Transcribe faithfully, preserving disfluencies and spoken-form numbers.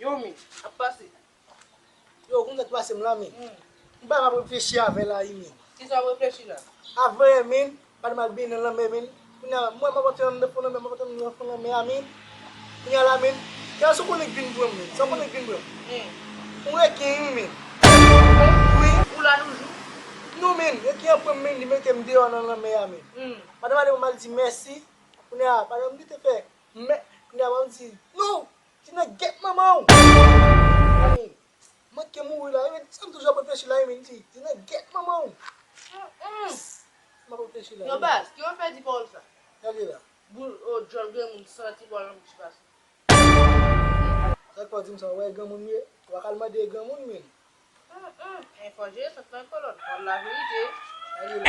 Yo, men, ap pase. Yo, konn sa k pase m la, men. M pa m ap reflechi avè la, wi, men. Kisa w ap reflechi la? Avè, men, pa t mal byen nan lanmè, men. Kounye a, mwen, m ap antre nan fon lanmè, m ap antre nan fon lanmè a, men. Kounye a la, men. Kè sa w konnen k vin pran m, men. Sa w konnen k vin pran m. Yon reken, wi, men. Wi. Ou la toujou? Non, men. Reken an pran m, men, li mete m deyò nan lanmè a, men. Pandan m ale, m al di mèsi. Kounye a, pandan m te fè, men, kounye a, m di, non! Ti nèg gèt manman w! Manke mouri la, wi, sa m toujou ap reflechi la, wi, di, ti nèg gèt manman w! M ap reflechi la. Yo, baz, ki yo fè di pawòl sa? Gade la. Boul, o, djòl granmoun santi bòl nan bouch pase. Sa k fè w di m sa, w wè granmoun m ye? W a ka al mande granmoun, men. Fò jere sant nan kolòn, pawòl laverite. Gade la.